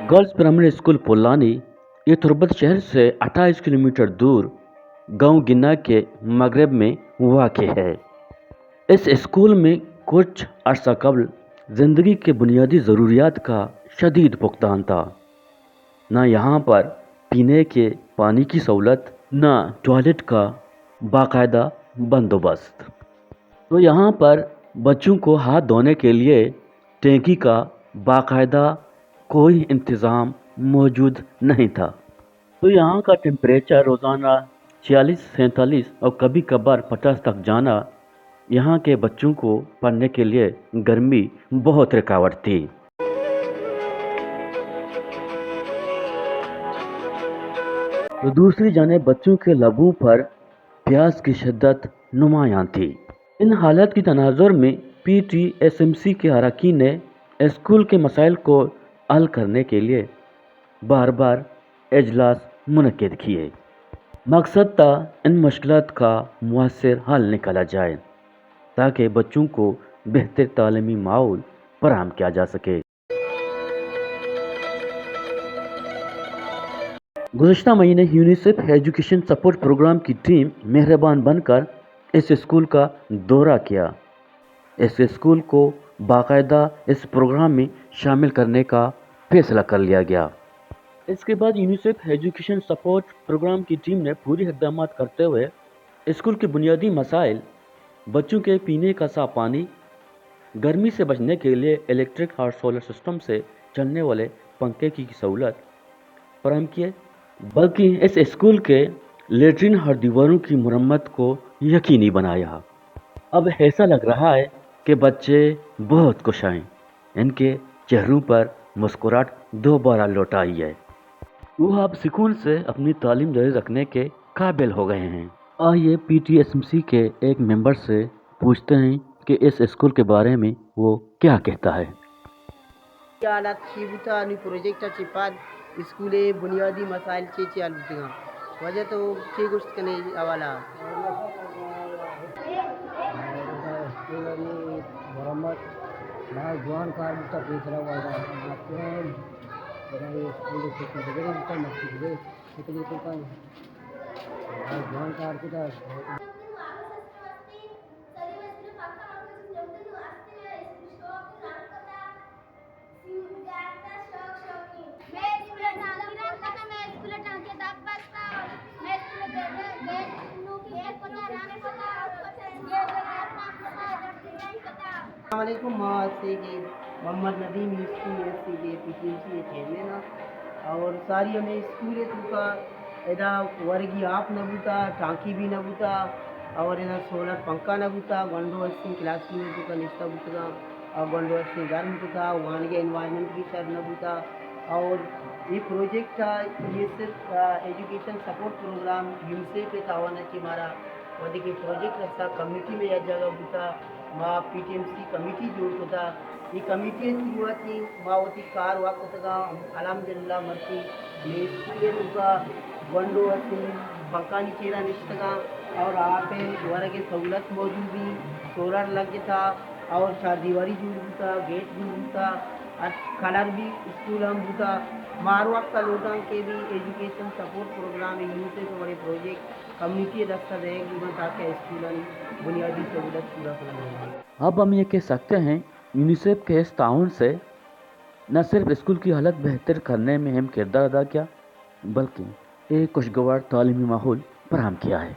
Girls primary school पोलानी, ये तुर्बत शहर से अट्ठाईस किलोमीटर दूर गांव गिन्ना के मगरब में वाक़ है। इस स्कूल में कुछ अरसा कबल ज़िंदगी के बुनियादी ज़रूरियात का शदीद फुकदान था। ना यहाँ पर पीने के पानी की सहूलत, ना टॉयलेट का बाकायदा बंदोबस्त। तो यहाँ पर बच्चों को हाथ धोने के लिए टैंकी का बाकायदा कोई इंतज़ाम मौजूद नहीं था। तो यहाँ का टेम्परेचर रोज़ाना छियालीस, सैंतालीस और कभी कभार पचास तक जाना यहाँ के बच्चों को पढ़ने के लिए गर्मी बहुत रुकावट थी। तो दूसरी जाने बच्चों के लबों पर प्यास की शिद्दत नुमायां थी। इन हालात की तनाजुर में पीटीएसएमसी के अरकान ने स्कूल के मसाइल को हल करने के लिए बार बार इजलास मुनक्किद किए। मकसद था इन मुश्किलात का मौसर हल निकाला जाए ताकि बच्चों को बेहतर तालीमी माहौल फराहम किया जा सके। गुज़श्ता महीने यूनिसेफ एजुकेशन सपोर्ट प्रोग्राम की टीम मेहरबान बनकर इस स्कूल का दौरा किया। इस स्कूल को बाकायदा इस प्रोग्राम में शामिल करने का फैसला कर लिया गया। इसके बाद यूनिसेफ एजुकेशन सपोर्ट प्रोग्राम की टीम ने पूरे इकदाम करते हुए स्कूल के बुनियादी मसाइल, बच्चों के पीने का साफ पानी, गर्मी से बचने के लिए इलेक्ट्रिक और सोलर सिस्टम से चलने वाले पंखे की सहूलत फराहम किए, बल्कि इस स्कूल के लेटरिन और दीवारों की मरम्मत को यकीनी बनाया। अब ऐसा लग रहा है कि बच्चे बहुत खुश हैं, इनके चेहरों पर मुस्कुराहट दोबारा लौट आई है। वो अब सुकून से अपनी तालीम जारी रखने के काबिल हो गए हैं। आइए पीटीएसएमसी के एक मेंबर से पूछते हैं कि इस स्कूल के बारे में वो क्या कहता है। چی حالت چی بوتا، نی پروجیکٹ چی پد اسکول بنیادی مسائل چی چی حل بوتگاں؟ واجہ تو چی گوشت کنے حوالہ؟ اسکول نی مرمت باز جوان کار بوتا، پیسرا واجہ مسترین برای اسکول چی بوتا، مسجد بوتا، باز جوان کار بوتا۔ السلام علیکم، ما ایس سی کے محمد ندیم، ایس سی، ایس سی کے پی ٹی ایم سی چیئرمین ہاں۔ اور ساری ہمیں اسکول ہے تو کا ادا ورگی آپ نہ بوتا، ٹانکی بھی نہ بوتا، اور ادا سولر پنکھا نہ بوتا، گونڈو ہستیں کلاس روم تو کا نشتہ بوتگا، اور گونڈو ہستیں گرم بوتا، وانگے انوائرمنٹ بھی شر نہ بوتا۔ اور یہ پروجیکٹ تھا، یہ صرف، آ، ایجوکیشن سپورٹ پروگرام یونیسیف کے تعاون ہے کہ ہمارا وہدے کہ پروجیکٹ رستا کمیٹی میں یک جاگہ بوتا، ما پی ٹی ایم سی کمیٹی جوڑ کتا۔ اے کمیٹی ءِ تھرو ءَ چہ ما وتی کار وا کتگاں۔ الحمدللہ مرچی مئے اسکول ءِ توکا گونڈو ہستیں بنکانی چیرا نشتگاں اور آپ ءِ ورگ ءِ سہولت موجود ایں، سولر لگتا اور چاردیواری جوڑ بوتا، گیٹ جوڑ بوتا، اور کلر بھی اسکول ہم بوتا۔ ما ہر وقت لوٹاں کہ بھی ایجوکیشن سپورٹ پروگرام یونیسیف ءِ وڑیں پروجیکٹ کمیونٹی ءِ دست ءَ دئیگ بہ بنت تاکہ اسکولانی بنیادی سہولت پورا کنگ بہ بنت۔ اب ہم یہ کہہ سکتے ہیں، یونیسیف کے اس تعاون سے نہ صرف اسکول کی حالت بہتر کرنے میں اہم کردار ادا کیا، بلکہ ایک خوشگوار تعلیمی ماحول فراہم کیا ہے۔